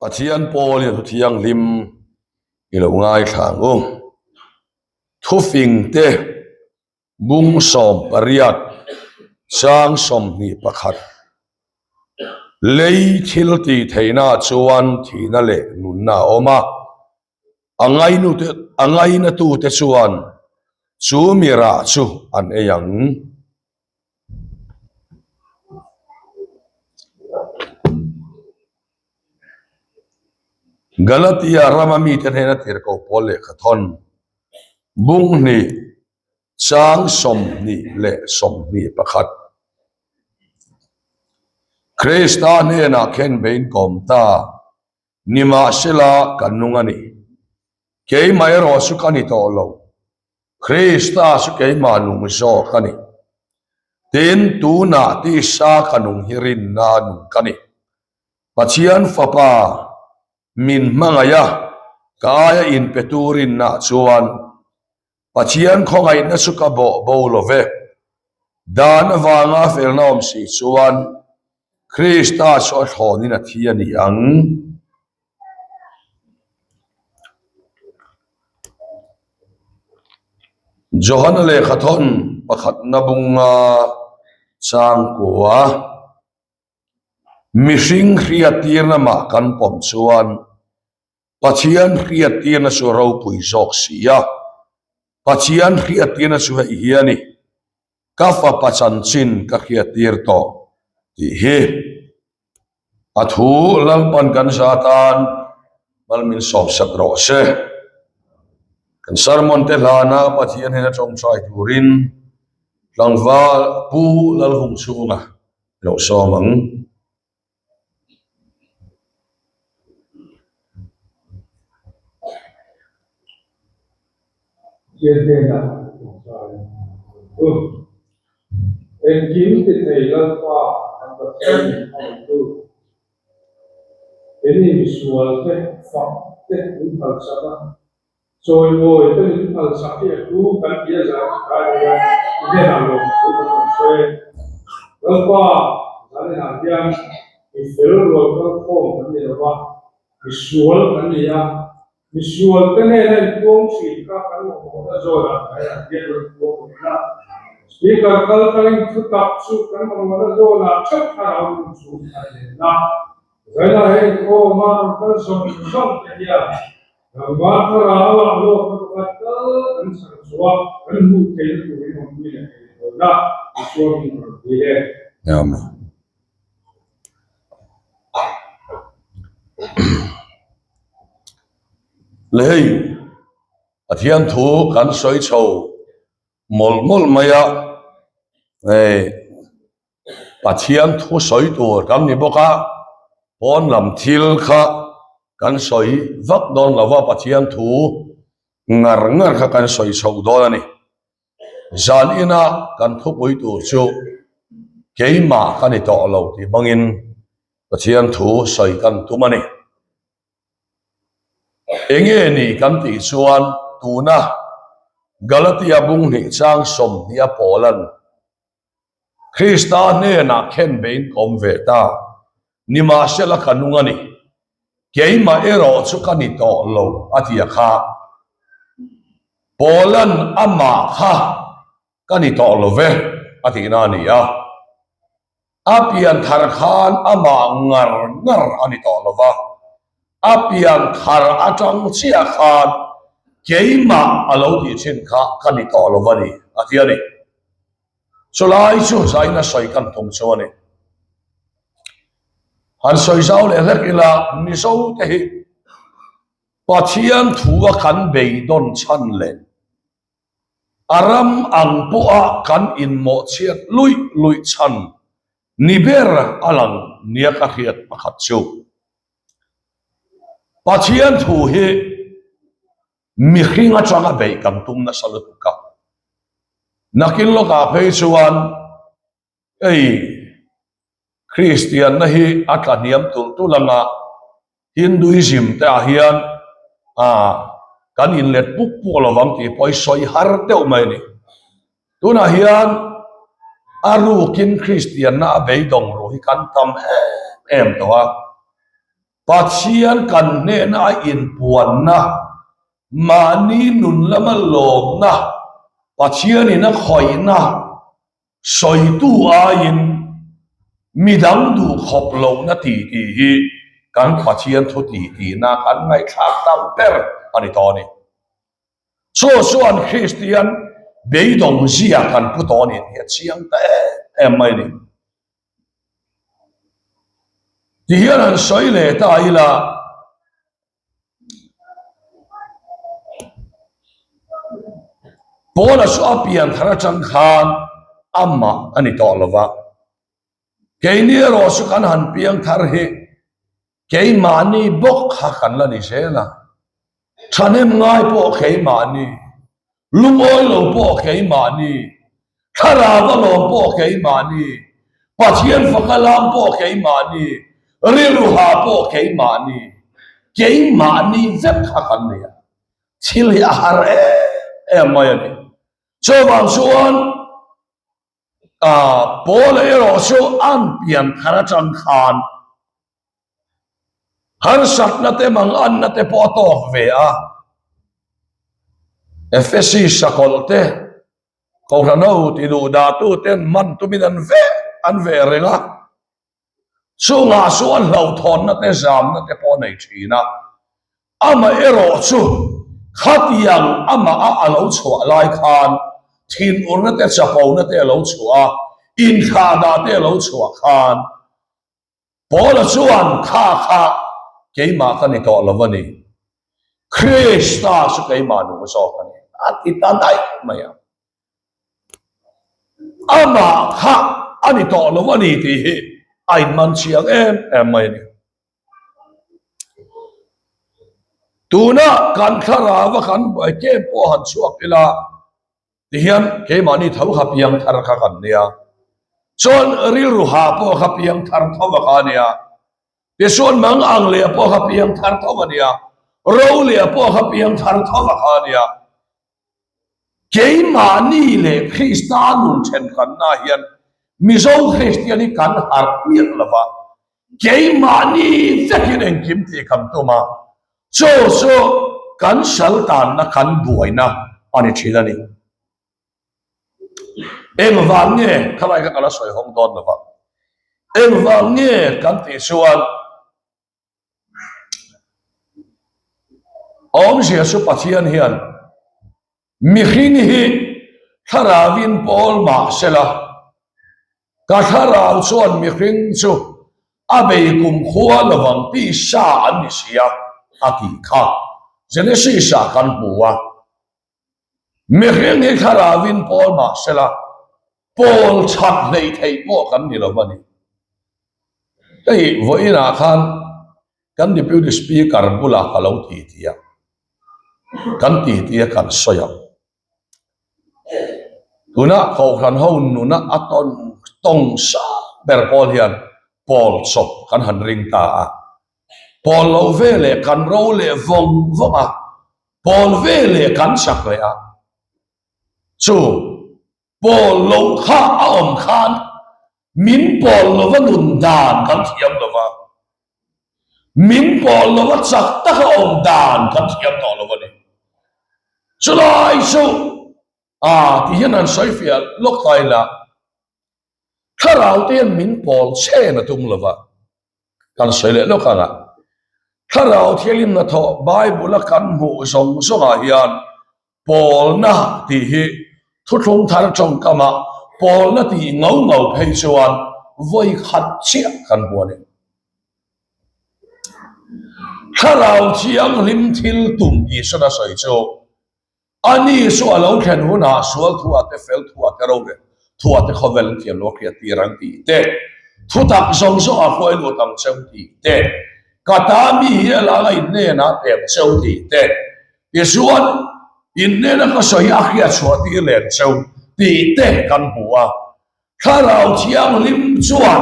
Pathian pawl hi thu thianghlim i lo ngaithla ang u. Thufing te bung 18 chang 21 Lei thil tih theihna chuan thihna leh nunna a awm a, a ngainute a ngainatute chuan chu mi rah chu an ei ang. Galatia rama mite hnena tirhkoh pawl lehkha thawn bung hnih chang 21. Krista hnenah khen bein kawm ta nimahsela kan nung a ni. Keimah erawh chu ka ni tawh lo. Krista chu keimah nung zawk a ni. Tin, tunah tisa ka nung hi rinna nung ka ni. Pathian Fapa min hmangaih a, ka aia inpe tu rinna chuan Pathian khawngaihna chu ka bawh bo lo ve. Dan avanga felna awm si chuan Krista chu a thlawnin a thi a ni ang. Johana lehkha thawn pakhatna bunga changkua. Mihring hriattirna mah kan pawm chuan Pathian hriattirna chu ropui zawk si a. Pathian hriattirna chu hei hi a ni, Ka fapa chanchin ka hriattir tawh tih hi. A thu Lalpan kan za tan mal min sawmsak rawh se. Kan sermon te hlana Pathian hian a tawngtai turin tlangval Pu Lalhungchhunga Lo sawm ang. Pathian hnenah tawngtai u. Engkim ti thei Lalpa kan Pathian min hmangaihtu, keini misual te fak te min phalsak a, Chawimawi te min phalsak hi a hlu kan ti a zan kai mai a, i hnenah lawm thu kan rawn sawi e. Lalpa, zaninah hian mi fel rual kal khawm kan ni lo va, mi sual kan ni a, mi sual te nena inpuang thin kha kan mamawhna zawnah zaninah hian rawn puang leh la. Speaker kal tangin thu tak chu kan mamawhna zawnah theuh thlarau nun chu a ni leh la. Zainah hei inkhawm a rawn kal zawng zawng te hian Tlangval thlarau ah lawkna pakhat tal kan chhan chhuah kan hmuh theihna turin awmpui leh thei dawn a, Isua hming rawn pui le. Amen. Le hei, Pathian thu kan sawi chho mawlh mawlh mai a, hei Pathian thu sawi tur kan ni bawk a, pawn lam thil kha kan sawi vak dawn lo va, Pathian thu ngar ngar kha kan sawi chho dawn a ni. Zan ina kan thupui tur chu keimah ka ni tawh lo tih hmangin Pathian thu sawi kan tum a ni. Enge ni kan tih chuan tuna Galatia bung hnih chang 20 a pawlan Krista hnenah khen bein ka awm ve ta. Nimahsela ka nung a ni. Keimah erawh chu ka ni tawh lo, a ti a kha. Paulan amah kha ka ni tawh lo ve, a tihna a ni a. A pian thar khan amah ngar ngar a ni tawh lo va. A pian thar atang chiah khan keimah a lo tih thin kha ka ni tawh lo va ni, a ti a ni. Chulai chu zaina sawi kan tum chu a ni. Han sawi zau leh hlek ila Mizo te hi Pathian thu a kan beidawn chhan leh a ram ang pawha kan inmawhchhiat luih luih chhan ni ber a lang nia ka hriat pakhat chu. Pathian thu hi Mihring atanga beih kan tum nasa lutuk a, nakin lawkah phei chuan hei Kristianna hi a tla hniam tulh tulh anga Hinduism te ah hian kan inlet puk puk lo vang tih pawh hi sawi har deuh mai a ni. Tunah hian a rukin Kristianna a beidawng ruh hi kan tam em em tawh a. Pathian kan hnena a inpuanna, mahni nun lama lawmna, Pathianin a khawihna sawitu aiin midang duh khawp lohna ti tih hi kan Pathian thu ti tihna kan ngaihthlak tam ber a ni tawh a ni. Chu chuan Kristian beidawng zia kan pu tawh a ni tih a chiang ta em em mai a ni. Ti hian han sawi leh ta ila, Paula chu a pian thar atang khan amah a ni tawh lo va, keini erawh chu kan han piang thar hi keimahni bawk kha kan la ni zel a. Thahnem ngai pawh keimahni, lungawi lo pawh keimahni, thlarau a lawm pawh keimahni, Pathian faka lam pawh keimahni, rilru ha pawh keimahni, keimahni vek kha kan ni a, thil hi a har em em mai a ni. Chuvang chuan Paula erawh chu an pian thar atang khan harsatna te manganna te pawh a tawk ve a. Efesi sakawlh te Kohhran ho ti duh dahtu ten man tumin an veh an veh reng a. Chungah chuan hlauhthawnna te zamna te pawh a nei thin a, amaherawh chu khatiang amah a a lo chhuah lai khan thinurna te chapona te a lo chhuah a, inthlahdah te a lo chhuah khan Paula chuan kha kha keimah ka ni tawh lo a ni, Krista chu keimah nung zawk a ni a ti ta daih mai a. Amah kha a ni tawh lo a ni tih hi a inman chiang em em mai a ni. Tuna kan thlarau a kan buai kem pawh han chhuak ila tihian keimahni tho kha piang thar kha kan nia. Chuan rilru ha pawh kha piang thar tho a kha nia. Tichuan mang ang leh pawh kha piang thar tho a nia. Ro leh pawh kha piang thar tho a kha nia. Keimahni leh Krista nun thenkhanna hian Mizo Kristian hi kan harh miah lo va, keimahni vekin engkim tih kan tum a, chu chu kan sal tanna kan buaina a ni thin a ni. Engvang nge khalai kha ka la sawi hawng dawn lo va, engvang nge kan tih chuan, Awmzia chu Pathian hian mihring hi thlarauin pawl mah sela, ka thlarau chuan mihring chu a bei kumkhua lovang tisa an ni si a, a tih kha Genesis-ah kan hmu a. Mihring hi thlarauin pawl mah sela, pawl chak hleih theih pawh kan ni lo a ni. Hei vawiinah khan kan Deputy Speaker bulah ka lo ti ti a, kan ti ti a kan sawi ang. Tuna Kohhran ho nuna a tawn tawng sang ber pawl hian pawl chawp kan han ring ta a. Pawl lo ve leh kan ro leh vawng vawng a, Pawl ve leh kan chak leh a, chu pawl loh kha a awm khan min pawl lova nun dan kan thiam lo va, min pawl lova chak taka awm dan kan thiam tawh lo a ni. Chulai chu a ti hian an sawi fiah lawk ta ila, thlarau te hian min pawl chhen a tum lo va, Kan sawi leh lawk ang a, Thlarau Thianghlim hnathawh Bible-a kan hmuh zawng zawngah hian pawlna tih hi thuthlung thar tawngkamah pawlna tih ngau ngau phei chuan vawi khat chiah kan hmu a ni. Thlarau Thianghlim thil tum Isuan a sawi chu A ni chu a lo thlen hunah sual thuah te, fel thuah te, rorel thuah te khawvel an thiam lo a hriat tir ang tih te, thutak zawng zawng a hruai lut ang cheu tih te, ka ta mi hi a langa in hnenah pek cheu tih te, tichuan in hnena ka sawi hi a hriat chhuah tir leh cheu tih te kan hmu a. Thlarau Thianghlim chuan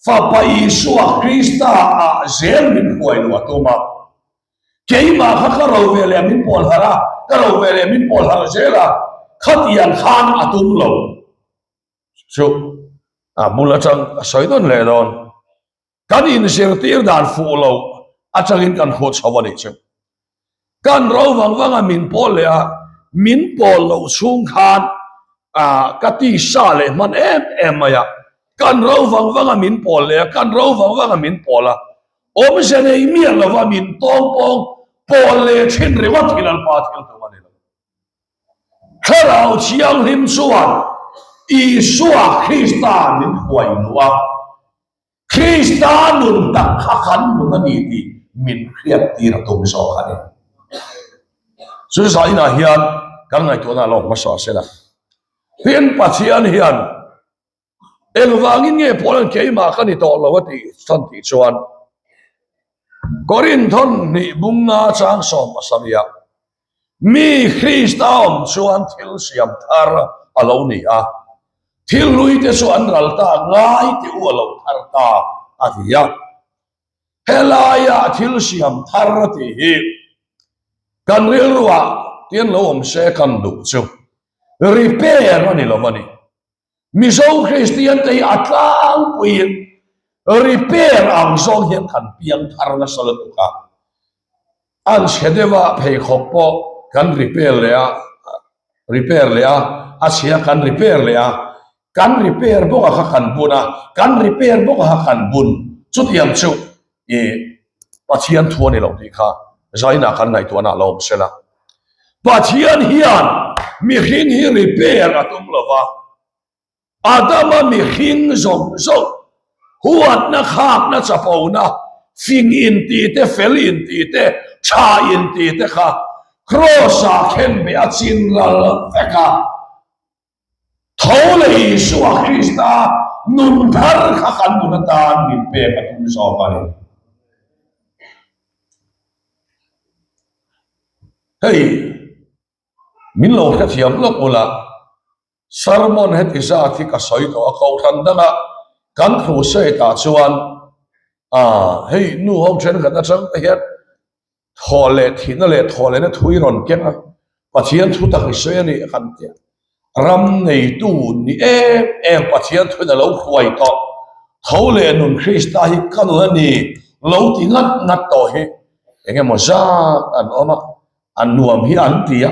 Fapa Isua Krista ah zel min hruai luh a tum a. Keimah kha ka ro ve leh min pawl harh a, ka ro ve leh min pawl harh zel a, khatiang khan a tum lo chu a bul atang a sawi nawn leh dawn. Kan inzirtir dan fuh lo. atangin kan hruat chho a nih chu. Kan ro vang vang a min pawl leh a, min pawl loh chhung khan ka tisa leh hman em em mai a, kan ro vang vang a min pawl leh a, kan ro vang vang a min pawl a, awmze nei miah lova min tawng pawng pawl leh thin ringawt hi Lalpa thil tum a ni lo. Thlarau Thianghlim chuan Isua Krista min huai luh a. Krista nun tak kha kan nun a ni tih min hriattir a tum zawk a ni. Chu zainah hian kan ngaihtuahna a lo hmasa a sela. Tin, Pathian hian engvangin nge Paula'n keimah ka ni tawh lo a tih chhan tih chuan Korinthon hnih bunga chang 70ah Mi Krista awm chuan thil siam thar a lo ni a, thil hlui te chu an ral ta ngai tih u a lo thar ta a ti a. Helaia thil siam thar a tih hi kan rilruah tian lo awm se kan duh chu repair a ni lo a ni. Mizo Kristian te hi a tlangpuiin repair ang zawng hian kan piang thar nasa lutuk a, an chhe deuh a pheikhawk pawh kan repair leh a, repair leh a, a chhia kan repair leh a, kan repair bawk a kha kan bun a, kan repair bawk a kha kan bun, chutiang chu i Pathian thu a ni lo tih kha zainah kan ngaihtuahna a lo awm sela. Pathian hian mihring hi repair a tum lo va, Adama mihring zawng zawng huatna khakna chapona fing inti te fel inti te tha inti te kha Kraws-ah khenbeh a chin ral vek a. Tho leh Isua Krista nun thar kha kan nun atan min pek a tum zawk a ni. Hei, min lo hrethiam lawk ula, sermon heti zat hi ka sawi tawh a, kohhran danga kan crusade ah chuan hei nu ho thenkhat atang te hian Thawh leh thihna leh thawh lehna thu i rawn keng a, Pathian thu tak i sawi a nih kan ti a. Ram neitu ni em em Pathian thuin a lo hruai tawh. Tho leh nun Krista hi ka nun a ni lo ti ngat ngat tawh hi eng emaw zat an awm a, a nuam hi an ti a.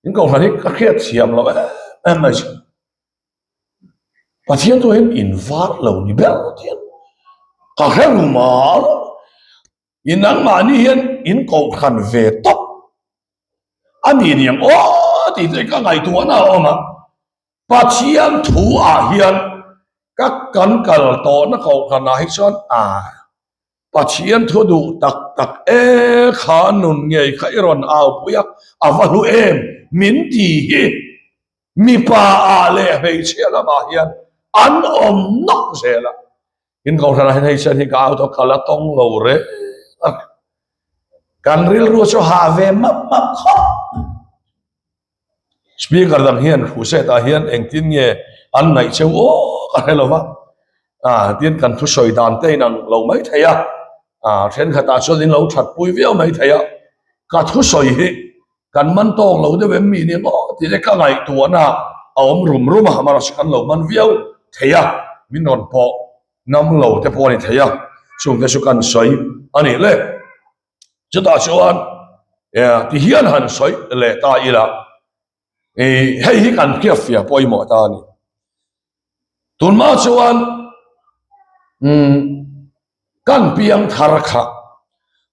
In kohhran hi ka hriat thiam lo em em mai chu. Pathian thu hian in var lo ni ber tih ka hre rumal. I nangmahni hian in kohhran ve tawp a ni niang aw tih te ka ngaihtuahna a awm a, Pathian thu ah hian ka kan kal tawhna kohhran ah hi chuan a Pathian thu duh tak tak e kha nun ngei kha i rawn au pui a, a va hlu em min ti hi mipa ah leh hmeichhia lamah hian an awm nawk zel a. In kohhran ah hian hei chuan hi ka auto ka la tawng lo reng a, kan rilru chu hah ve map map khawp. Speaker dang hian Crusade ah hian engtin nge an ngaih cheu aw ka hre lo va, ah tin kan thusawi dan te inang lo mai thei a, ah thenkhat ah chuan in lo that pui viau mai thei a, ka thusawi hi kan man tawk lo deuh em mi ni maw tih te ka ngaihtuahna a awm rum rum a, amaherawhchu kan lo man viau thei a, min rawn pawh ngam lo te pawh a ni thei a, chungte chu kan sawi a nih le. Chutah chuan ti hian han sawi leh ta ila, hei hi kan hriatfiah pawimawh ta a ni. Tunhma chuan kan piang thar kha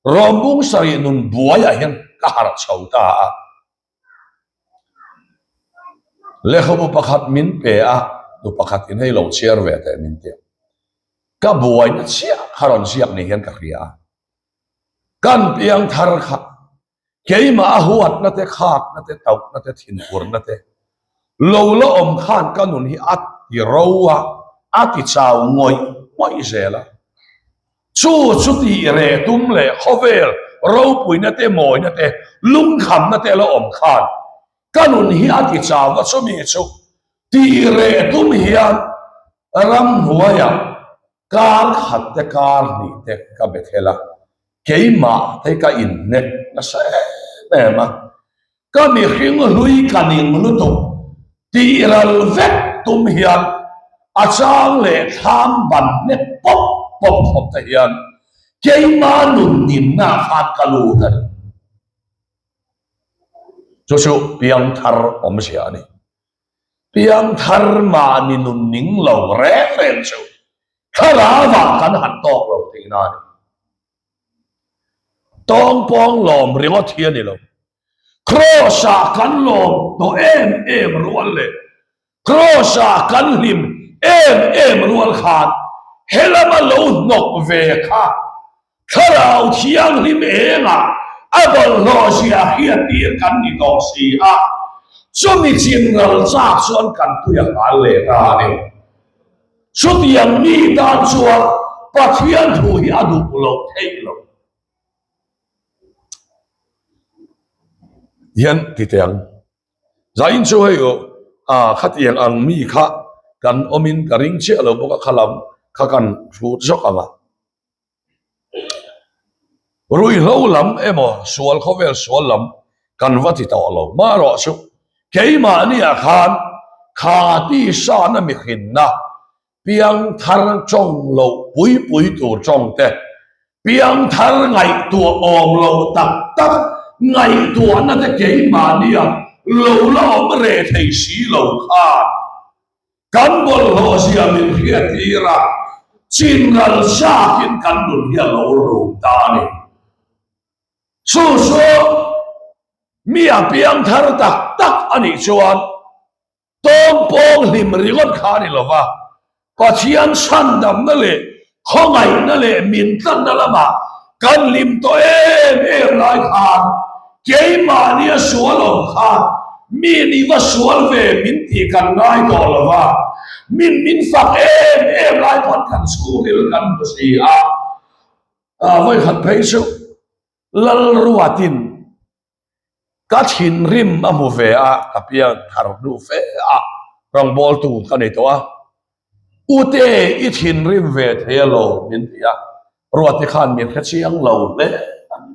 Rawmbung sarih nun buaiah hian ka harh chho ta a. Lehkhabu pakhat min pe a, nu pakhat in hei lo chhiar ve teh min ti a. Ka buaina chiah kha rawn ziak ni hian ka hria a. Kan piang thar kha Keimah a huatna te, khakna te, tauhna te, thinurna te lo la awm khan ka nun hi a ti ro a, a ti chau ngawih ngawih zel a. Chu chu tih reh tum leh khawvel ropuina te, mawina te, lungkhamna te la awm khan ka nun hi a ti chau a, chumi chu tih reh tum hian ramhnuaiah kar khat te, kar hnih te ka be thel a. Keimah te ka inhnek nasa em em a, ka mihring hlui ka ning lutuk tih ral vek tum hian a chang leh thlam ban hnek pawp pawp khawp te hian. Keima nun ninna khan ka lut a ni. Chu chu piangthar awmzia a ni. Piangthar mahni nun ning lo reng reng chu thlarauah kan han tawk lo tihna a ni. Tawngpawng lawm ringawt hi a ni lo. Kraws-ah kan lawm tawh em em rual leh Kraws-ah kan hlim em em rual khan helama lo hnawk ve kha Thlarau Thianghlim engah a bawlhhlawh zia hriattir kan ni tawh si a, chumi chin ral chak chuan kan tui a hal leh ta a ni. Chutiang mi tan chuan Pathian thu hi a duh loh theih loh. Hian ti teh ang. Zain chu hei aw ah khatiang ang mi kha kan awmin ka ring chiah lo bawk a, kha lam kha kan hrut zawk ang a. Ruihhlo lam emaw sual khawvel sual lam kan va ti tawh lo. Marawh chu keimahniah khan kha tisana mihrinna Piangthar tawng loh pui pui tur tawng te, piangthar ngaihtuah awm lo tak tak ngaihtuahna te keimahnia lo la awm reh thei si lo khan kan bawlhhlawh zia min hriattir a, chinral zakin kan nun hi a lo rum ta a ni. Chu chu mi a piangthar tak tak a nih chuan Tawngpawng hlim ringawt kha a ni lo va, Pathian chhandamna leh khawngaihna leh min tlanna lamah kan hlim tawh em em lai khan keimahnia sual awm kha mi ni va sual ve min tih kan ngai tawh lo va, min min fak em em lai pawn kan chhungril kan hmu si a. Vawikhat phei chu Lalruatin Ka thinrim a hmu ve a, ka piang thar hnu fe a, rawngbawltu ka nei tawh a. Ute i thinrim ve thei alo min ti a, Ruati khan min hre chiang lo hle a ni.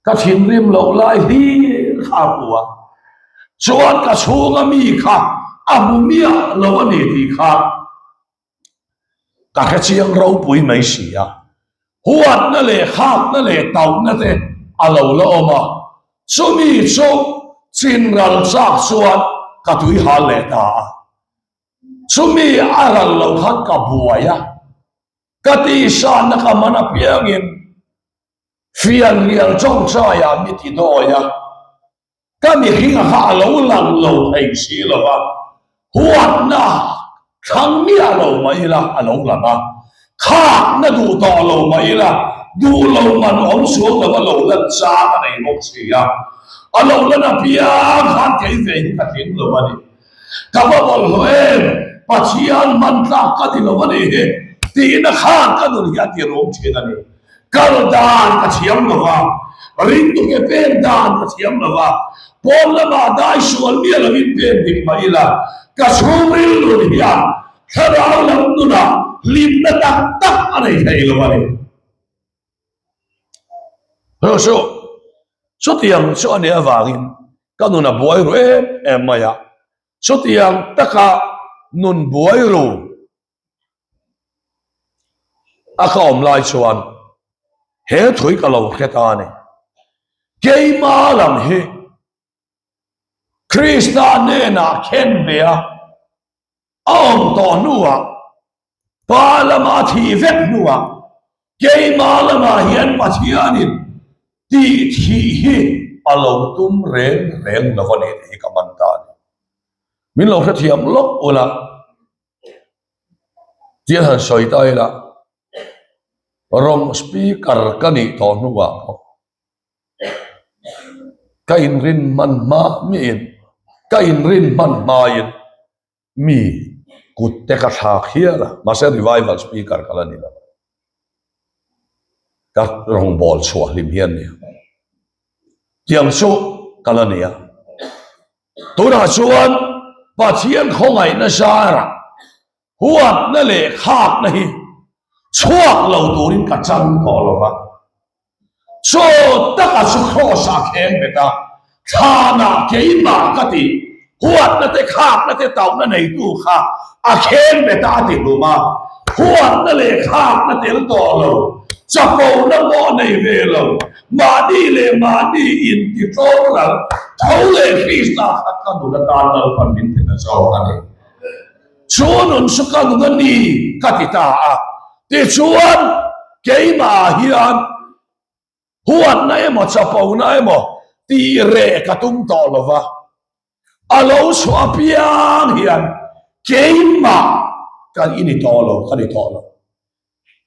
Ka thinrim loh lai hlir kha a hmu a, chuan ka chhunga mi kha a hmu miah lo a ni tih kha Ka hre chiang ropui mai si a, huatna leh khakna leh tauhna te a lo la awm a, chumi chu chinral chak chuan ka tui hal leh ta a, chumi a ral lo khan ka buai a, ka tihsanna ka man apiangin fianrial tawngtaiah mi ti dawi a. Ka mihringa kha a lo lang lo thei si lo va, huatna thlang miah lo mah ila a lo lang a, khakna duh tawh lo mah ila duh lo man awm sual lo a lo lan chang a nei bawk si a, a lo lan apiang khan kei ve hi ka tling lo a ni. Ka va bawlhhlawh em, Pathian hman tlak ka ti lo a ni hi tihna khan ka nun hi a ti rum thin a ni. Kal dan ka thiam lo va, ringtu ke pen dan ka thiam lo va, pawn lamah dai sual miah lovin pen dik mah ila, ka chhungril nun hian thlarau lam nunah hlimna tak tak a nei thei lo a ni. Hei chu, chutiang chu a nih avangin ka nun a buai ru em em mai a, chutiang taka nun buai ru A ka awm lai chuan he thui ka lo hre ta a ni. Keima lam hi Krista hnenah khen ve a, a awm tawh hnuah, Pa lama a thih vek hnuah keima lamah hian Pathianin tih thih hi a lo tum reng reng lo a ni tih hi ka man ta a ni. Min lo hrethiam lawk ula. Tiang han sawi ta ila, rawng speaker ka nih tawh hnuah pawh ka inrin hman hma miin ka inrin hman hmain mi kut te ka thlak hial a, mahse revival speaker ka la ni lo. Ka rawngbâwl chhuah hlim hian nia. Tiang chu ka la ni a. Tunah chuan Pathian khawngaihna zarah huatna leh khakna hi chhuak lo turin ka chang tawh lo va. Chaw taka chu Kraws-ah kheng bet a, thlanah keimah ka ti, huatna te khakna te tauhna neitu kha a kheng bet a a ti hlum a, huatna leh khakna tel tawh lo. Chapona pawh nei ve lo, mahni leh mahni intitlawm ral tho leh Krista kha ka nun atan Lalpan min ti ta zawk a ni. Chu nun chu ka nun a ni ka ti ta a. Tichuan, keimah hian huatna emaw chapona emaw tih reh ka tum tawh lo va. A lo chhuah apiang hian keimah kan i ni tawh lo, ka ni tawh lo.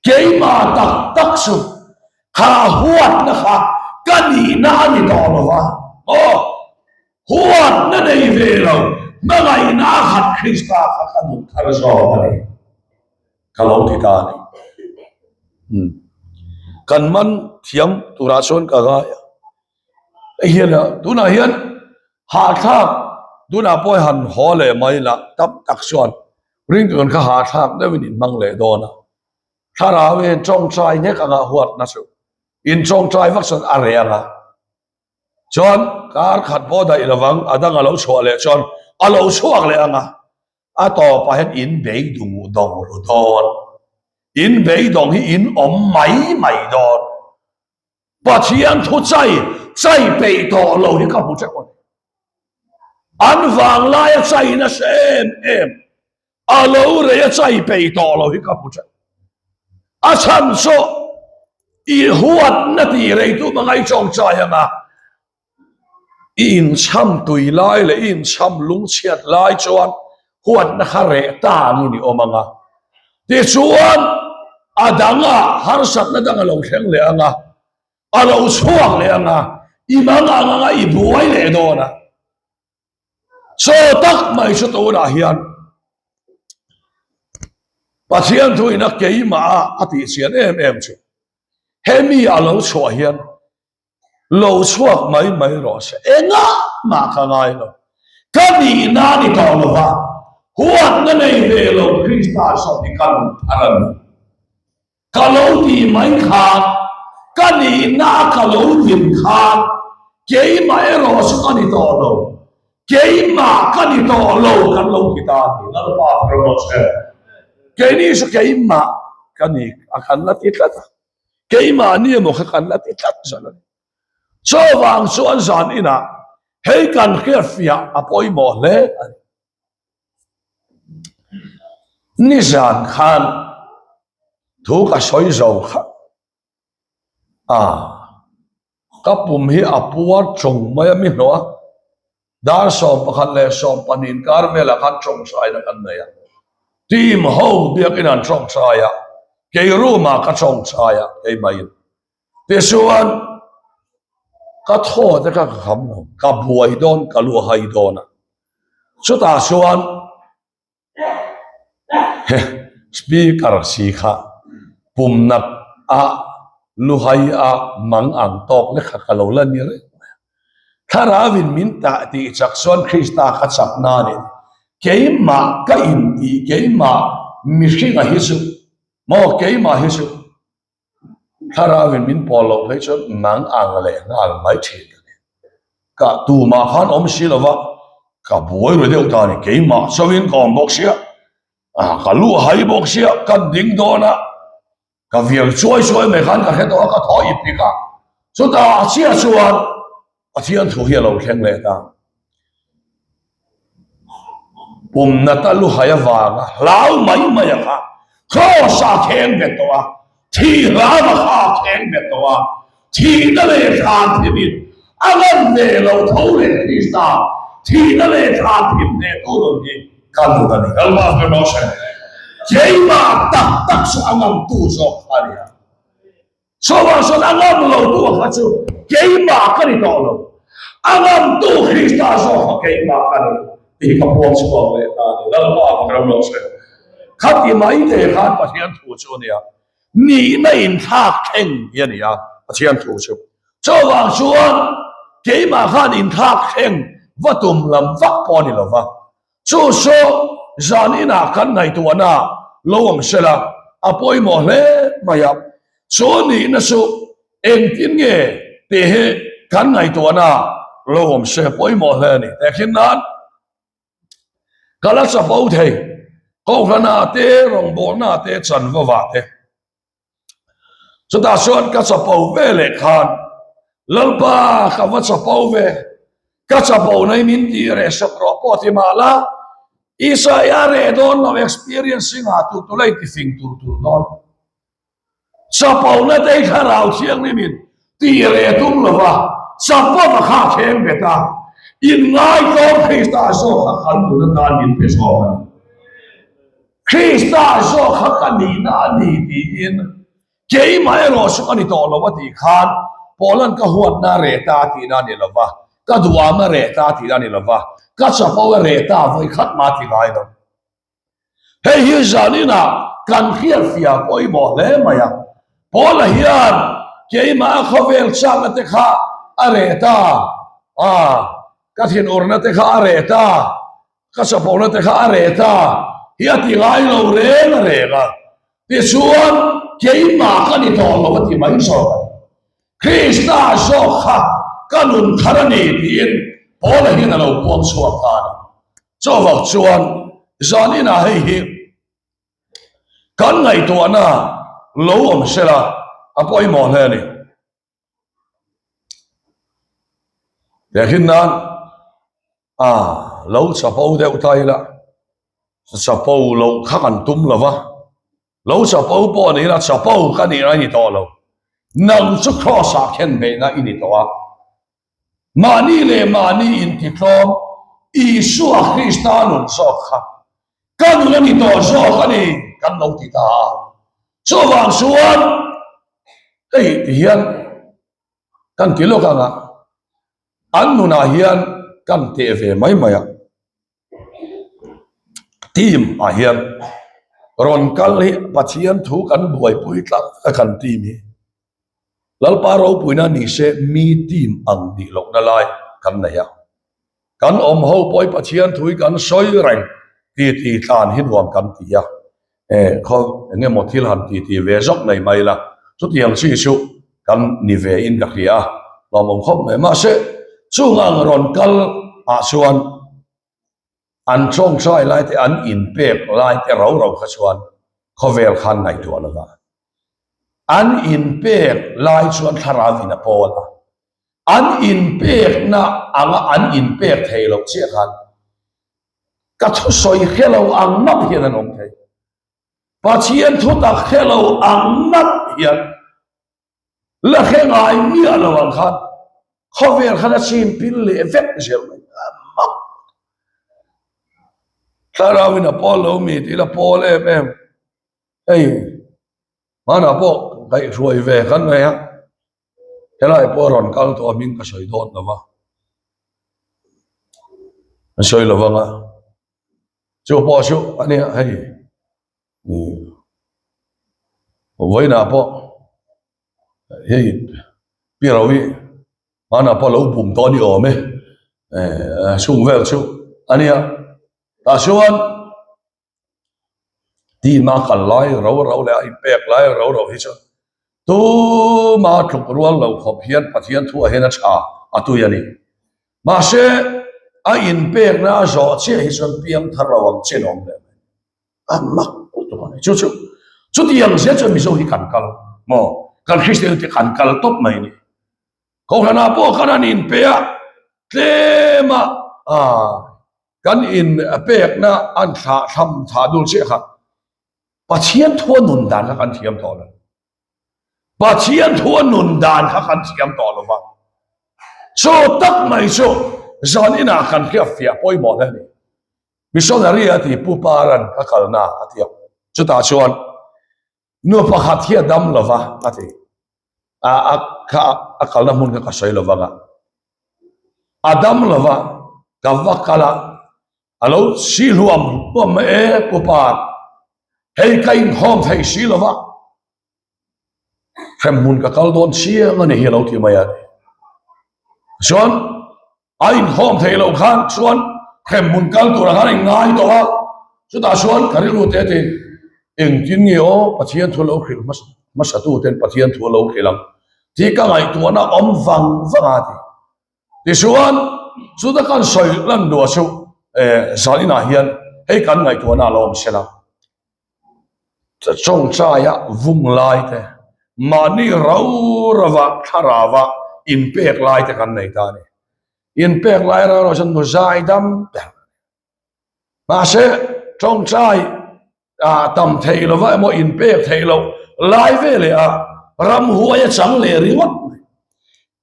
Keimah tak tak chu kha huatna kha ka nihna a ni tawh lo va, aw, huatna nei ve lo, hmangaihna a khat Krista kha ka nun thar zawk a ni, ka lo ti ta a ni. Kan man thiam turah chuan ka ngai a. Hei hian tunah hian hahthlak tunah pawh han haw leh mai lah tam tak chuan ringtun kha hahthlak deuhin in hmang leh dawn a, thlarau hian tawngtai nek anga huatna chu in tawngtai vak chuan a reh anga chuan kar khat pawh daih lovang a dang a lo chhuah leh chuan a lo chhuak leh anga a tawpah hian in beidung dawng ru dawn in beidawng hi in awm mai mai dawn. Pathian thu chai chai peih tawh lo hi ka hmu teuh a ni. An vanglai a chai nasa em em, a lo rei a chai peih tawh lo hi ka hmu teuh. A chhan chu i huatna tih rei tu hmangaih tawngtai anga I inchham tui lai leh i inchham lungchhiat lai chuan huatna kha reh ta angin i awm ang a. Tichuan, a danga harsatna dang a lo thleng leh ang a, a lo chhuak leh ang a, i mang ang anga i buai leh dawn a. Chaw tak mai chu tunah hian Pathian thuin a keimah a a tihchian em em chu hemi a lo chhuah hian Lo chhuak mai mai rawh se, engah mah ka ngai lo. Ka nihna a ni tawh lo va, huatna nei ve lo Krista saw hi ka nun thar a ni. Ka lo tih mai khan, ka nihna a ka lo din khan keimah erawh chu ka ni tawh lo, keimah ka ni tawh lo kan lo ti ta a ni. Lalpa ka rawh se. Keini chu keimah ka ni a kan la ti tlat a. Keimahni emaw kha kan la ti tlat zan a ni. Chuvang chuan zan inah hei kan hriatfiah a pawimawh hle a ni. Nizan khan thu ka sawi zo kha a. Ka pum hi a puar tawng mai a mi hlawh a, dar 11 leh 12 inkar velah khan tawngtaina kan nei a, team ho biakin an tawngtai a, kei room ah ka tawngtai a keimah in. Tichuan ka thaw te kha ka kham lo, ka buai dawn ka luahai dawn a, chutah chuan He speaker si kha pum nat a luhai a mang ang tawk lek kha ka lo la ni reng mai a. Thlarau in min tah tih chak chuan Krista kha chak na a ni. Keimah ka intih keimah mihringa hi chu maw keimah hi chu Thlarau in min pawl loh phei chuan nang ang leh nghal mai thin ka ni. Ka tumah khan awm si lova ka buai ru deuh ta a ni. Keimah chauhin ka awm bawk sia, ka lu a hai bawk sia, ka ding dawn a, ka vial chuai chuai mai khan ka hre tawh a, ka thaw ip ip a. Chutah a chiah chuan Pathian thu hi a lo thleng leh ta. Pum nata luhai avanga hlau mai mai a kha Kraws a kheng bet tawh a, thi hlam a kha a kheng bet tawh a, thihna leh thlan thimin a ngan ve lo tho leh Krista thihna leh thlan thim hneh tu nun hi ka nun a ni. Lalpa hmel rawh se. Keimah tak tak chu a ngamtu zawk kha a ni a. Chuvang chuan a ngam lo tu kha chu keimah ka ni tawh lo, a ngam tu Krista zawk kha keimah ka ni tih ka puang chhuak leh ta a ni. Lalpa ka ram lo se. Khati mai te khan Pathian thu chu a nia, nihna inthlak thleng hi a ni a Pathian thu chu. Chuvang chuan keimah khan inthlak thleng va tum lam vak pawh a ni lo va, Chu saw zan inah kan ngaihtuahna lo awm sela a pawimawh hle mai a, chu nihna chu engtin nge tih hi kan ngaihtuahna lo awm se pawimawh hle a ni. Tehkhin nan ka la chapo thei, Kohhranah te, rawngbawlna te, chanvawah te. Chutah chuan ka chapo ve leh khan, Lalpa, ka va chapo ve, ka chapo na hi min tih reh sak rawh pawh ti mah la, Isaia reh dawn lo experience hi ngah tur tur la inti fing tur tur dawn. Chapona te hi thlarau thianghlimin tih reh tum lo va, chapona kha a thleng bet a, inngaitawm Krista zawk kha kan nun atan min pe zawk a ni. Krista zawk kha ka nihna a ni tiin keimah erawh chu ka ni tawh lo a tih khan Paula'n ka huatna a reh ta a tihna a ni lo va, ka duham a reh ta a tihna a ni lo va, ka chapo a reh ta vawikhat mah a ti ngai lo. Hei hi zaninah kan hriatfiah pawimawh hle mai a. Paula hian keimah a khawvel chakna te kha a reh ta a, ka thinurna te kha a reh ta, ka chapona te kha a reh ta hi a ti ngai lo reng a reng a. Tichuan keimah ka ni tawh lo a ti mai zawk a ni. Krista zawk kha ka nun thar a ni tiin Paula hian a lo puang chhuak ta a ni. Chuvang chuan zaninah hei hi kan ngaihtuahna lo awm sela a pawimawh hle a ni. Tehkhin nan a lo chapo deuh ta ila, chapo loh kha kan tum lo va, lo chapo pawh ni ila chapo ka nih a ni tawh lo. Nang chu Kraws ah khen beihna i ni tawh a, mahni leh mahni intitlawm Isua Krista nun zawk kha ka nun a ni tawh zawk a ni kan lo ti ta a. Chuvang chuan hei ti hian kan ti lawk ang a, an nunah hian kan teh ve mai mai a. Team ah hian rawn kal hi Pathian thu kan buaipui tlang a kan team hi Lalpa ropuina ni se mi team ang nih lohna lai kan nei a. Kan awm ho pawh hi Pathian thu hi kan sawi reng ti ti tlan hi nuam kan ti a. E khaw eng emaw thil han ti ti ve zawk nei mai la chutiang chi chu kan ni ve in ka hria a lawmawm khawp mai mahse chung ang rawn kal ah chuan an tawngtai lai te an inpek lai te rau rau kha chuan khawvel khan ngaihtuah lo va an inpek lai chuan thlarau in a pawl a an inpekna anga an inpek thei loh chiah khan Ka thusawi hre lo ang map hian an awm thei. Pathian thutak hre lo ang map hian la hre ngai miah lo ang khan khawvel khan a chim pil leh vek zel mai. A mak. Thlarauin a pawl lo mi tih la pawl em em. Hei hmanah pawh kaihhruai ve kan nei a. Helai pawh rawn kal tawh a hming ka sawi dawn lo va, an sawi lo vang a, chu pawh chu a nia hei vawiinah pawh hei pi Rovi hmanah pawh lo bum tawh a ni awm e, chung vel chu a nia tah chuan. Tima kal lai ro ro leh a inpek lai ro ro hi chu tuma tluk rual lo khawp hian Pathian thuah hian a tha a tui a ni. Mahse, a inpekna a zawh chiah hi chuan piang thar lo ang chin a awm leh mai. A mak lutuk a ni. Chu chu chutiang zel chuan Mizo hi kan kal maw? Kan Kristian te kan kal tawp mai a ni. Kohhranah pawh khan an inpe a, tlema kan inpekna an thlah thlam thlah dul chiah kha Pathian thua nun dan kha kan thiam tawh lo. Pathian thua nun dan kha kan thiam tawh lo va. Chu tak mai chu zan inah kan hriat fiah pawimawh hle a ni. Missionary a ti Pu Paran ka kalna a ti a. Chutah chuan Nu pakhat hi a dam lo va a ti. A a kha a kalna hmun kha ka sawi lo vang a. A dam lo va, ka va kal a, a lo si hluam hluam mai e Pu Par, hei ka inkhawm thei si lo va, hremhmun ka kal dawn chiang a ni hi a lo ti mai a ti. Chuan A inkhawm theih loh khan chuan hremhmun kal turah khan a inngai tawh a, chutah chuan ka rilru te tiin engtin nge aw Pathian thu lo hrilh hmasa hmasatu ten Pathian thu lo hrilh ang tih ka ngaihtuahna awm vang vang a ti. Tichuan chuta kan sawi lan duah chu eh zaninah hian hei kan ngaihtuahna a lo awm sela. Tawngtaia vung lai te. Mahni rau rauva thlarauva inpek lai te kan nei ta a ni. Inpek lai rau rau chuan nu zai dam ber a ni. Mahse, tawngtai tam theih lova emaw inpek theih loh lai ve leh a ramhuai a chang leh ringawt mai.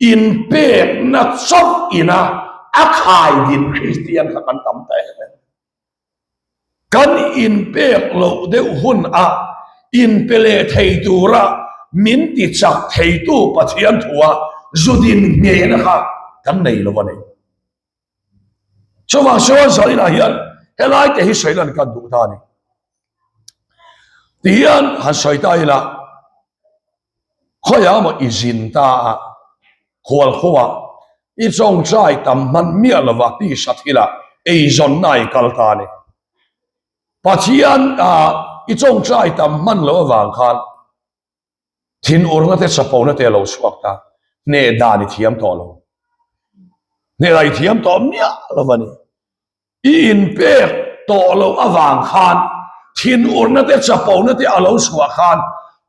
Inpekna chauh ina a khai din Kristian kha kan tam ta em em. Kan inpek loh deuh hun a inpe leh thei tura min ti chak theitu Pathian thua zu din nghehna kha kan nei lo a ni. Chuvang chuan zaninah hian helai te hi sawi lan kan duh ta a ni. Tihian han sawi ta ila, khawiah maw i zin ta a, khual khuah i chawngchai tam hman miah lova tisa thilah eizawnna i kal ta a ni. Pathian i chawngchai tam hman loh avang khan Thinurna te chapona te a lo chhuak ta, hneh dan i thiam tawh lo. Hneh dan i thiam tawh miah lo a ni. I inpek tawh loh avang khan thinurna te chapona te a lo chhuah khan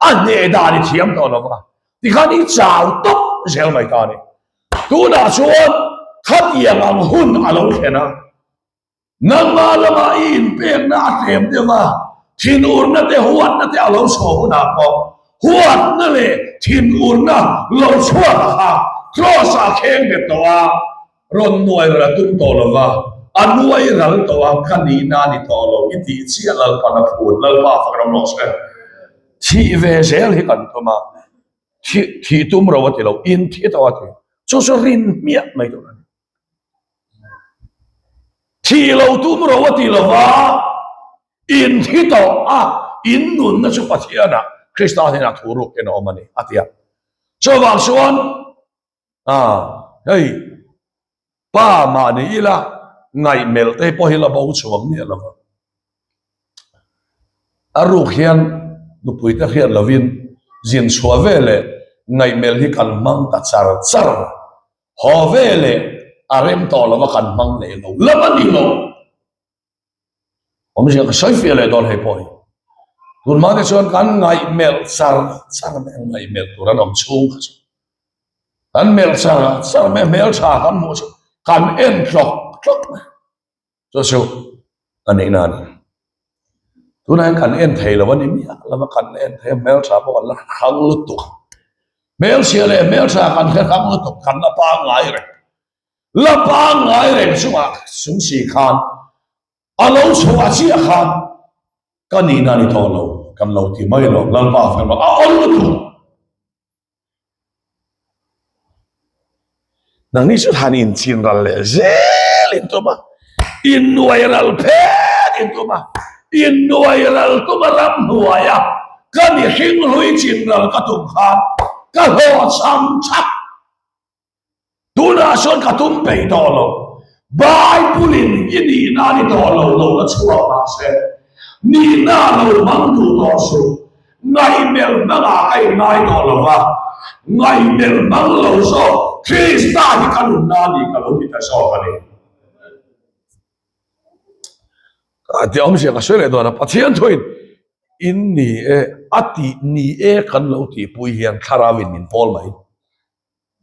a hneh dan i thiam tawh lo va, tikhan i chau tawp zel mai ta a ni. Tunah chuan khatiang ang hun a lo thlen a. Nangmah lamah i inpekna a tlem deuh a, thinurna te huatna te a lo chhuah hunah pawh huatna leh thinurna lo chhuak a kha Kraws ah kheng bet tawh a, rawn nuai ral a tum tawh lo va, a nuai ral tawh a, ka nihna a ni tawh lo i tih chiah Lalpan a phut, Lalpa fak ram rawh se. Thih ve zel hi kan tum a, thih thih tum ro a ti lo, in thi tawh a ti, chu chu rin hmiah mai tur a ni. Thih lo tum ro a ti lo va, in thi tawh a, in nunna chu Pathianah Krista hnenah thu ruk in a awm a ni, a ti a. Chuvang chuan, hei, pa mah ni ila, ngaihmelh te pawh hi la bo chhuak miah lo va. A ruk hian nupui te hriat lovin zin chhuah ve leh ngaihmelh hi kan hmang ta char char. Haw ve leh a rem tawh lova kan hmang leh lo lam a ni lo. Awmzia ka sawi fiah leh dawn hei pawh hi. Tunhma te chuan kan ngaihmelh char char mai ang ngaihmelh tur an awm chhung kha chu. Kan melh char char mai a hmeltha kan hmuh chu kan en tlawk tlawk mai. Chu chu a nihna a ni. Tunah hian kan en thei lo a ni miah lo a, kan en thei a, hmeltha pawh kan la hrang lutuk. Hmelchhia leh hmeltha kan hre hrang lutuk, kan la pangngai reng. La pangngai reng chungah chung si khan a lo chhuah chiah khan ka nihna a ni tawh lo, kan lo ti mai lo, Lalpa fel a awl lutuk. Nangni chu han inchin ral leh zel in tum a, innuai ral phet in tum a, innuai ral tum a ram hnuai a ka mihring hlui chin ral ka tum khan ka hlawhchham chak. Tunah chuan ka tum peih tawh lo. Bible-in i nihna a ni tawh lo lo la chhuak mahse, nihna lo hmang duh tawh suh. Ngaihmelh hmangah ka inngai tawh lo va, ngaihmelh hmang lo zawk Krista hi ka nunna a ni ka lo ti ta zawk a ni. Tih awmzia ka sawi leh dawn a, Pathian thuin in ni e a tih ni e kan lo tihpui hian thlarauin min pawl mai.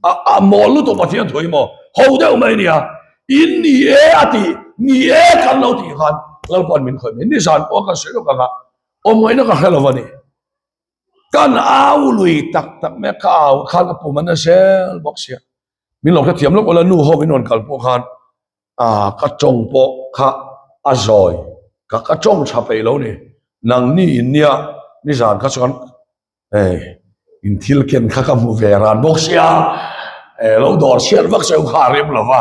A mawl lutuk Pathian thu hi maw ho deuh mai nia in ni e a ti ni e kan lo tih khan Lalpa'n min khawih mai nizan pawh kan sawi lawk anga awm ngaihna ka hre lo a ni kan au lui tak tak mai a ka au khan ka pum a na zel bawk sia min lo hrethiam lawk ula nu ho min rawn kal pawh khan ka tawng pawh kha a zawi ka ka tawng tha peih lo ni nangni in nia nizan kha chuan Hei, in thil ken kha ka hmu ve ran bawk sia, lo dawr chhiat vak cheu kha a rem lo va,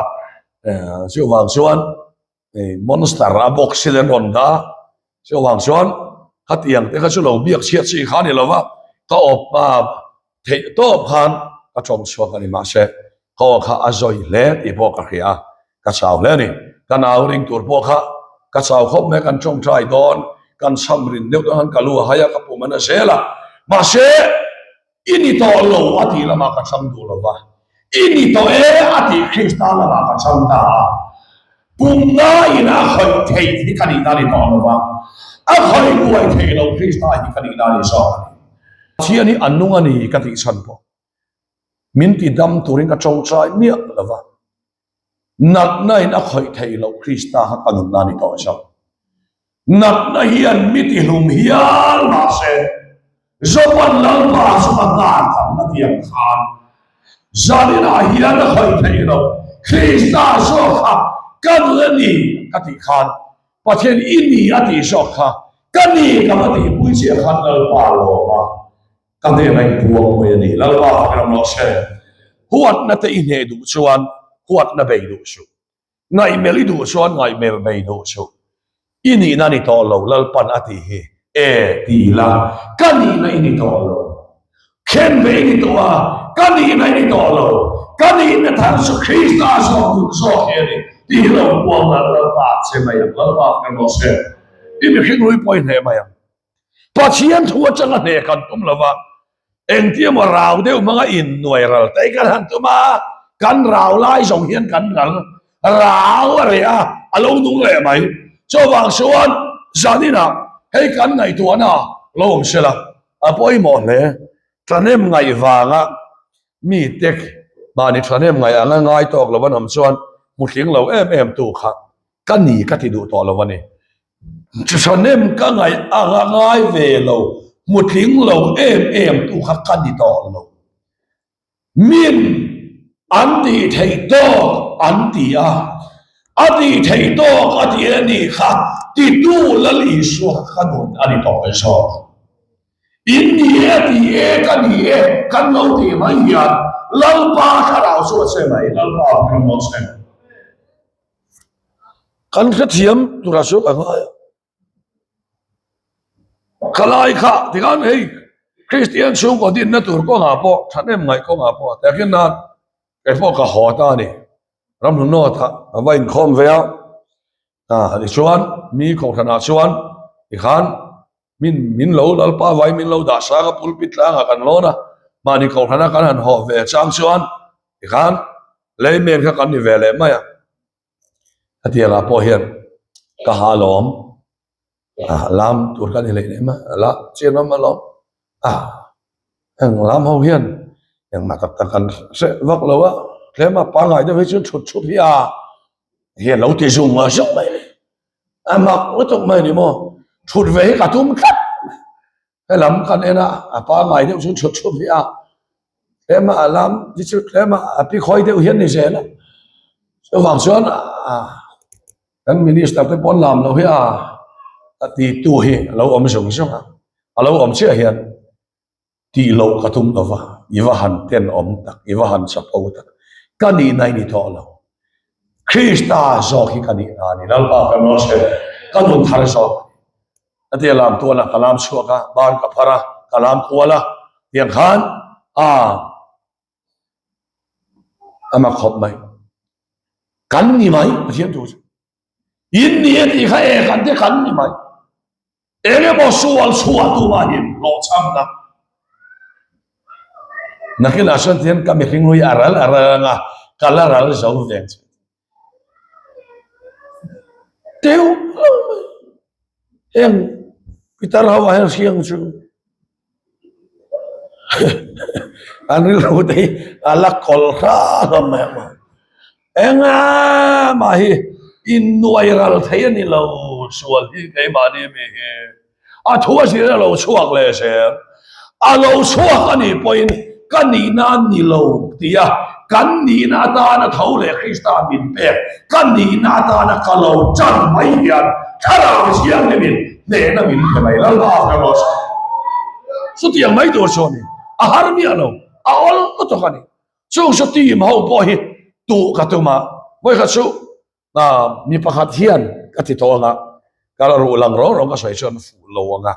chuvang chuan monster a box hi an rawn dah a, chuvang chuan khatiang te kha chu lo biak chhiat chi kha a ni lo va, ka awp theih tawp khan ka tawng chhuak a ni mahse ka aw kha a zawi hle tih pawh ka hria a, ka chau hle a ni. Ka nau ring tur pawh kha ka chau khawp mai a, kan tawngtai dawn, kan cham rin deuh dawn khan ka lu a hai a, ka pum a na zel a, mahse i ni tawh lo a tih lamah ka cham duh lo va, i ni tawh e a tih Krista lamah ka cham ta a, pumna in a khawih theih hi ka nihna a ni tawh lo va, a khawih buai theih loh Krista hi ka nihna a ni zawk a ni. Pathian hi a nung a ni ka tih chhan pawh min ti dam turin ka tawngtai miah lo va, natna in a khawih theih loh Krista kha ka nunna a ni tawh zawk. Natna hian mi ti hlum hial mahse Joban Lalpa chu a nghak ang a ti ang khan zaninah hian a khawih theih loh Krista zawk kha ka nun a ni ka tih khan Pathian i ni a tih zawk kha ka ni ka va tihpui chiah khan Lalpa lawm a ka hnenah i puang mai a ni. Lalpa fak ram rawh se. Huatna te i hneh duh chuan huatna bei duh suh. Ngaihmelh i duh chuan ngaihmelh bei duh suh. I nihna ni tawh lo Lalpan a tih hi e ti ila ka nihna i ni tawh lo. Khen ve i ni tawh a, ka nihna i ni tawh lo. Ka nihna thar chu Krista zawk duh zawk hi a ni tih hi lo puang la Lalpa che mai ang. Lalpa fak rawh se. I mihring hlui pawh i hneh mai ang. Pathian thu atanga hneh kan tum lo va, engtia maw rau deuh hmanga innuai ral te kan han tum a, kan rau lai zawng hian kan ral rau a reh a, a lo nung leh mai. Chuvang chuan zaninah hei kan ngaihtuahna lo awm sela a pawimawh hle. Thahnem ngaih vanga mite mahni thahnem ngaih anga ngai tawk lo an awm chuan hmuhling lo em em tu kha Ka ni ka ti duh tawh lo a ni. Thahnem ka ngaih anga ngai ve lo, hmutling lo em em tu kha ka ni tawh lo. Min an tih theih tawk an ti a, a tih theih tawk a ti a nih kha titu Lal Isua kha ka nun a ni tawh zawk. In ni e ti e ka ni e kan lo tih mai hian Lalpa thlarau chu a che mai, Lalpa a hming che. Kan hrethiam tura chu ka ngai a, khalai kha tikhan hei Kristian chhungkaw dinna tur kawngah pawh thahnem ngaih kawngah pawh a takin nan kei pawh ka haw ta a ni. Ramhlun North ah ka va inkhawm ve a, ah tichuan mi kohhranah chuan tikhan min min lo Lalpa vai min lo dah sang a pulpit tlangah kan lawn a, mahni kohhrana kan han haw ve chang chuan tikhan Layman kha kan ni ve leh mai a, hetiangah pawh hian ka ha lawm, ah lam tur ka ni leh leh mai a, la chian awm alawm, ah heng lam ho hian engmah tak tak an hre vak lo a, tlema pangngai deuh hi chuan thut thut hi a hian lo ti zung a zung mai a ni, a mak lutuk mai a ni maw, thut ve hi ka tum tlat mai. Helam kan en a, a pangngai deuh chu thut thut hi a, tlema a lam hi chu tlema a pi khawi deuh hian ni zel a, chuvang chuan kan minister te pawn lam lo hi a a ti tu hi a lo awm zung zung a, a lo awm chiah hian tih loh ka tum lo va, i va han tenawm tak, i va han chapo tak, ka nihna i ni tawh lo. Krista zawk hi ka nihna a ni, Lalpa ka nawr ka nun thar zawk a ni. A tia lam tuan a, ka lam chhuak a, ban ka phar a, ka lam kual a, tiang khan a a mak khawp mai. Kan ni mai, Pathian thu chu. In ni e tih kha e kan te kan ni mai. Eng emaw sual chhuah tumah hian hlawhchhamna. Nakinah chuan tihian ka mihring hlui a ral a ral anga ka la ral zo ve ang che. Teuh lo mai. Heng pitar ho ah hian hriang chu an rilru te hi a la kawlh hram hlawm mai ang a. Enga mah hi innuai ral thei a ni lo sual hi keimahni mi hi. A thu a zir a lo chhuak leh zel. A lo chhuak a nih pawhin ka nihna a ni lo tia kan nihna atana tho leh Krista min pek ka nihna atana ka lo chan mai hian Thlarau Thianghlimin hnehna min pe mai Lalpa ka rawh se. Chutiang mai tur chu a ni. A har miah lo. A awl lutuk a ni. Chung chu team ho pawh hi tuh ka tum a. Vawikhat chu Mi pakhat hian ka ti tawh anga, ka la ruh lang rau rau ka sawi chuan fuh lo anga.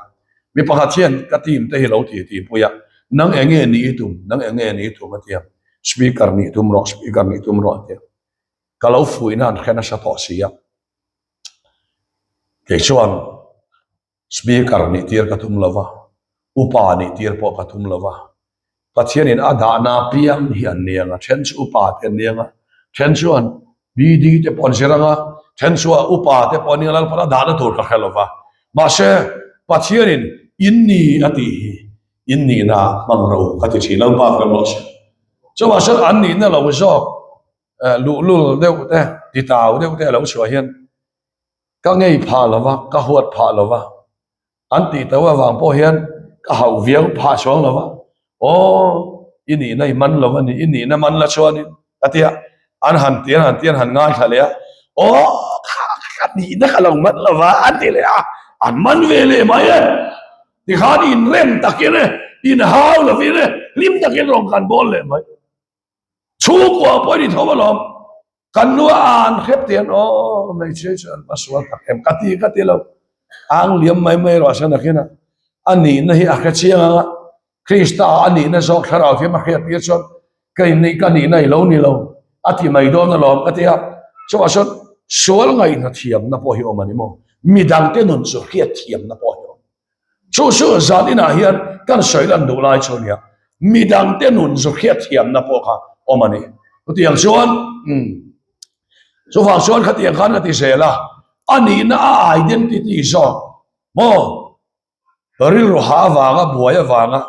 Mi pakhat hian ka team te hi lo ti ti pui a, nang eng nge nih i tum, nang eng nge nih i tum a ti a, speaker nih tum rawh, speaker nih tum rawh a ti a. Ka lo fuihna an hre nasa tawh si a. Kei chuan Speaker nih tir ka tum lo va, upa nih tir pawh ka tum lo va. Pathianin a dahna apiang hi an ni ang a, then chu upa te an ni ang a, then chuan BD te pawh an zir ang a, then chu a upa te pawh an ni ang a, Lalpan a dahna tur ka hre lo va. Mahse, Pathianin in ni a tih hi. In nihna hmang ro ka ti thin Lalpa kan rawh se. Chuvang chuan an nihna lo zawk luhlul deuh te, titau deuh te a lo chhuah hian ka ngei phah lo va, ka huat phah lo va, an tih tho avang pawh hian ka hauh viau phah chuang lo va, aw i nihna i man lo a ni, i nihna man la chuanin ka ti a, an han ti an han ti an han ngaithla leh a, aw kha ka nihna ka lo man lo va an ti leh a, an man ve leh mai e, tikhan inrem takin e, inhau lovin e, hlim takin rawn kan bawl leh mai. Chhungkua pawh i ni tho alawm. Kan nu a an hrep tih an aw hmeichhia chu an va sual tak em ka ti ka ti lo. Ang liam mai mai erawh chuan a khin a, a nihna hi a hre chiang ang a, Krista a nihna zawk thlarau thiam a hriat tir chuan ka inneih ka nihna i lo ni lo a ti mai dawn alawm ka ti a. Chuvah chuan sual ngaihna thiamna pawh hi awm a ni maw? Midangte nun chu hriat thiamna pawh hi awm. Chu chu zan inah hian kan sawi lan duh lai chu nia, midangte nun zu hriat thiamna pawh kha awm a ni. Chutiang chuan, umm, chuvang chuan khatiang khan ka ti zel a, a nihna a identity zawk maw, rilru ha avanga buai avanga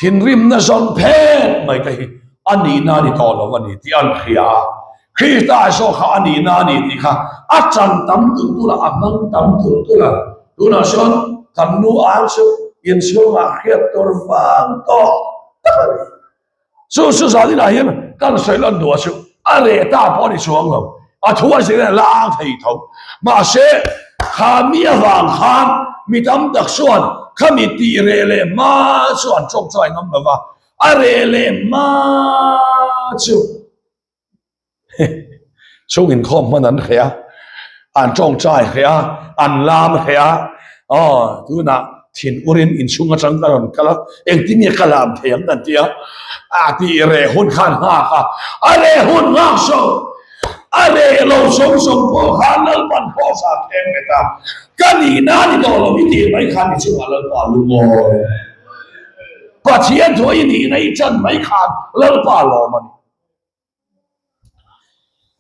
Thinrimna zawn phet mai te hi a nihna a ni tawh lo a ni tih an hria a. Krista zawk kha a nihna a ni tih kha a chan tam tulh tulh a, a hmang tam tulh tulh a. Tunah chuan kan nu ang chu inchhungah hriat tur vang tawh tak a ni. Chu chu zaninah hian kan sawi lan duh a chu a reh ta pawh a ni chuang lo. A thu a zir in a la ang thei tho. Mahse, kha mi avang khan mi tam tak chuan khami tih reh leh hma chu an tawngtai ngam lo va, a reh leh hma chu chhung inkhawm hman an hreh a, an tawngtai hreh a, an lam hreh a, aw tunah thin urin inchhung atang ka rawn kal a, engtin nge ka lam thei ang an ti a, a tih reh hun khan nghak a, a reh hun nghak saw. A reh lo sawm sawm pawh khan Lalpan Kross ah thleng bet a, ka nihna ni tawh lo i tih mai khan i chungah Lalpa lungawi. Pathian thu i nihna i chan mai khan Lalpa lawm a ni.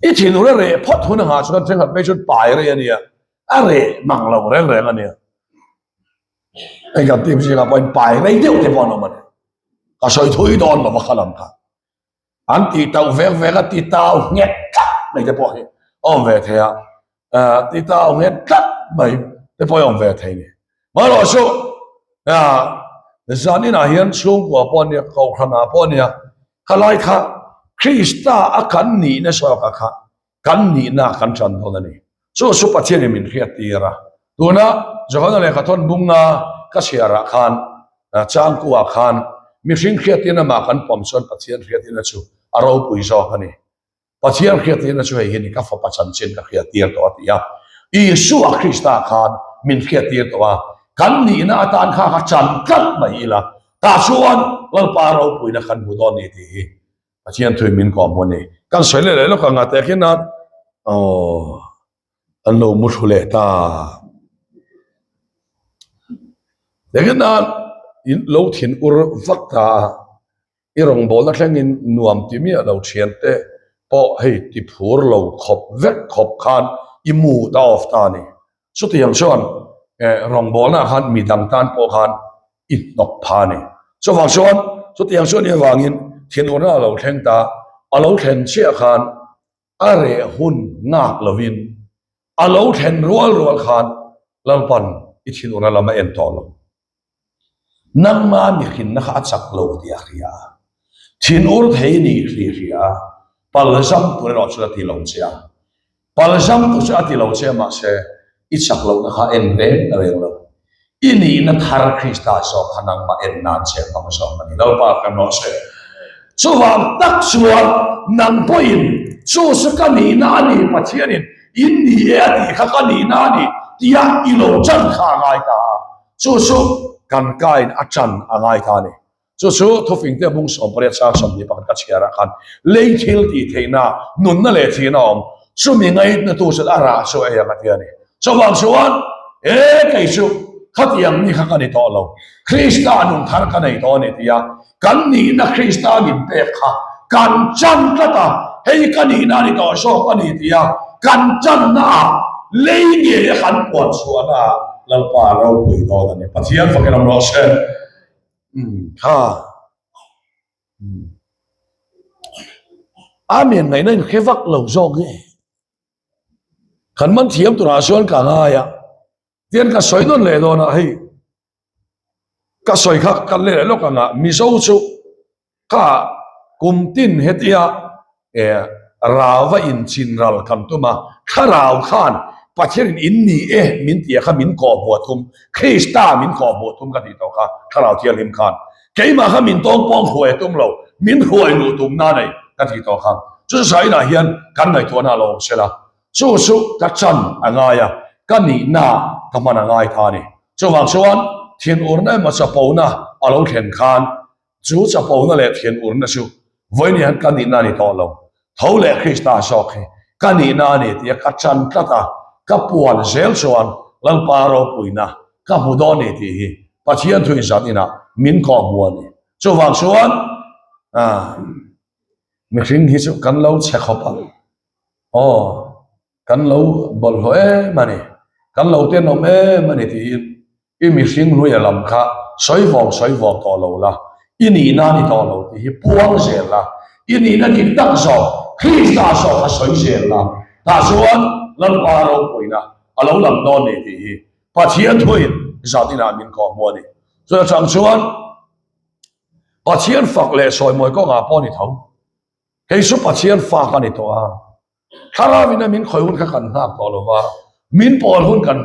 I thinur a reh phawt hun angah chuan thenkhat phei chuan pai rei a nia, a reh mang lo reng reng a nia. Hei kan team zingah pawhin pai rei deuh te pawh an awm a ni. Ka sawi thui dawn lo va kha lam kha. An tih tauh vek vek a, ti tau nghet tlat mai te pawh hi a awm ve thei a, ti tau nghet tlat mai te pawh hi a awm ve thei ni. Marawh chu zan inah hian chhungkua pawh a nia, kohhranah pawh a nia, khalai kha Krista a kan nihna zawkah kha kan nihna kan tan dawn a ni. Chu chu Pathianin min hriat tir a. Tuna Johana lehkha thawn bunga ka chhiarah khan, changkuah khan mihring hriattirna mah kan pawm chuan Pathian hriattirna chu a ropui zawk a ni. Pathian hriattirna chu hei hi ni, ka fapa chanchin ka hriattir tawh a ti a. Isua Krista khan min hriattir tawh a, kan nihna atan kha ka chan tlat mai ila, tah chuan Lalpa ropuina kan hmu dawn ni tih hi Pathian thui min kawm hun ni. Kan sawi leh leh lawk ang a teh khin a, aw an lo mu thu leh ta. Teh khin a in lo thin ur vak ta a, i rawngbawlna thlengin nuam ti miah lo thian te pawh hei ti phur lo khawp vek khawp khan i mood a off ta a ni. Chutiang chuan rawngbawlna ah khan midang tan pawh khan i hnawk pha a ni. Chuvang chuan chutiang chu a nih avangin thinurna a lo thleng ta, a lo thlen chiah khan a reh hun nghak lovin a lo thlen rual rual khan Lalpan i thinurna lam a en tawh lo. Nangma mihrinna kha a chak lo tih a hria a, thinur thei ni hri hria a, palzam tur erawh chu a ti lo che a. Palzam tur chu a ti lo che a, mahse i chak lohna kha en reng reng lo. I nihna thar Krista zawk kha nangmah en nan che hmang zawk a ni. Lalpa kan rawh se. Chuvang tak chuan nang pawhin chu chu ka nihna a ni Pathianin in ni e a tih kha ka nihna a ni tia i lo chan kha a ngai ta a. Chu chu kan kain a chan a ngai ta a ni. Chu chu thufingte bung 18 chang 21 ka chhiarah khan lei thil tih theihna, nunna leh thihna a awm. Chumi ngaihna tu chuan a rah chu a ei ang a ti a ni. Chuvang chuan, E kei chu khatiang mi kha ka ni tawh lo, Krista nun thar ka nei tawh a ni tia kan nihna Krista min pek kha kan chan tlat a, hei ka nihna a ni tawh zawk a ni tia kan channa ah lei ngei a kan puan chhuahna ah Lalpa ropui dawn a ni. Pathian fakin awm rawh se. Kha Amen ngaihna in hre vak lo zawk nge? Kan man thiam turah chuan ka ngai a, tian ka sawi nawn leh dawn a hei ka sawi kha ka let leh lawk ang a, Mizo chu kha kum tin hetia rauva inchin ral kan tum a, thlarau khan Pathianin in ni e min tih a kha min kawhhmuh a tum, Krista min kawhhmuh a tum ka tih tawh kha thlarau thianghlim khan keimah kha min tawng pawng hruai a tum lo, min hruai luh tumna a nei ka tih tawh kha. Chu chu sainah hian kan ngaihtuahna a lo awm sela, chu chu ka chan a ngai a, ka nihna ka hman a ngai ta a ni. Chuvang chuan thinurna emaw chapona a lo thlen khan Chu chapona leh thianurna chu vawiin hian ka nihna a ni tawh lo. Tho leh Krista zawk hi ka nihna a ni tia ka chan tlat a, ka puan zel chuan Lalpa ropuina ka hmu dawn ni tih hi Pathian thuin zan inah min kawh hmu a ni. Chuvang chuan mihring hi chu kan lo chhe khawp ang. Aw, kan lo bawlhhlawh em a ni, kan lo tenawm em a ni tiin I mihring hluia lam kha sawi vawng sawi vawng tawh lo la, i nihna a ni tawh lo tih hi puang zel la, i nihna dik tak zawk Krista zawk kha sawi zel la, tah chuan Lalpa ropuina a lo lang dawn ni tih hi Pathian thuin zan inah min kawh hmu a ni. Chutah chang chuan Pathian fak leh sawimawi kawngah pawh a ni tho. Kei chu Pathian fak a ni tawh a, Thlarau ina min khawih hun kha kan nghak tawh lo va, min pawl hun kan nghak.